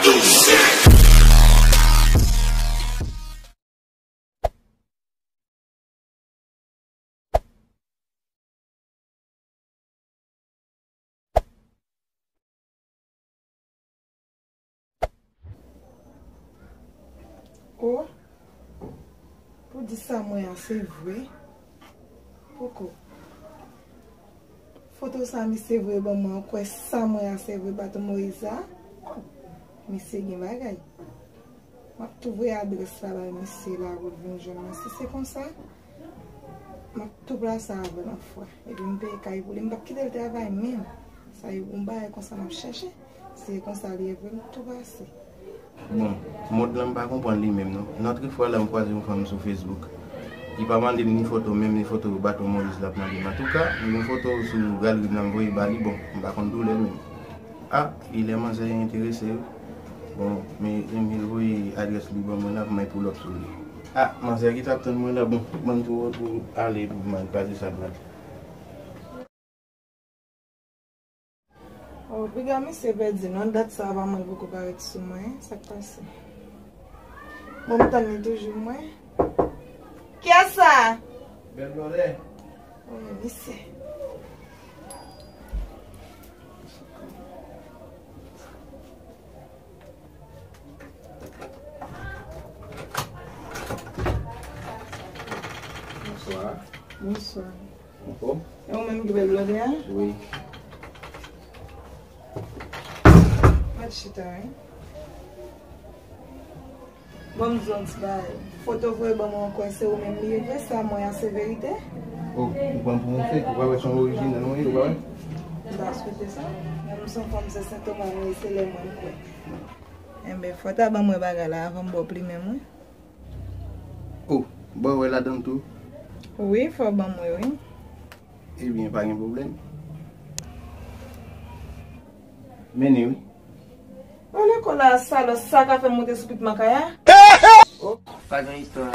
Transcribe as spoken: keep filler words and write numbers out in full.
Oh, pou di sa mwen an se vre. Poko. Foto sa misye voye ban mwen an, kwè sa mwen an se vre, baton Moyiz la. Oh, misye gen bagay. M ap tou voye adrès la bay misye la pou l vin jwenn mwen. Si se konsa, m ap tou plase avè l anfwa. Epi m peye kay pou li. M p ap kite l travay menm. Sa e yon bagay konsa m ap chèche. Si se konsa li ye vre, m ap tou pase. Bon, mond lan m pa konprann li menm non. Yon lòt fwa la m kwaze yon fanm sou Facebook. Li pa mande m ni foto, menm ni foto baton Moyiz l ap mande m. Antouka, m gen foto sou galri m nan m voye ba li, bon, m pa konn doulè l menm. Ah, li lè manzè enterese wi. Bon, men Emil voye adrès li ban mwen la pou mwen pull up sou li. Ah, manzè ki t ap tann mwen la, bon, ban m tou, tou ale pou mwen pase sa pral. Oh, piga misye pèdi non, dat sa pa mwen poko parèt sou mwen, sa k pase? Bon, m tann li toujou mwen. Kiyès sa? Bèl blòdè. Oh, men misye. Bonswa. Bonswa. Anfòm? E ou menm ki bèl blòdè a? Wi. Mèt chita, wi. Bon, m di yon ti bagay. Foto voye ban mwen an kwè se ou menm li ye vre, sa mwen an se verite? Oh, ou pran m pou yon fake, ou pa wè se yon orijinal mwen ye, ou pa wè? M ta swete sa. Men m se yon fanm se Sentoma mwen ye, se lè mwen m kwè. Enben, fò w ta ban mwen bagay la avan m ba w plimen mwen. Oh, ba w wè ladan l tou? Wi, fò w ban mwen, wi. Ebyen, pa gen pwoblèm. Mennen wi. Pale kola a, salòp, sa ka fè m moute sou pit makaya? Oh, pa gen istwa.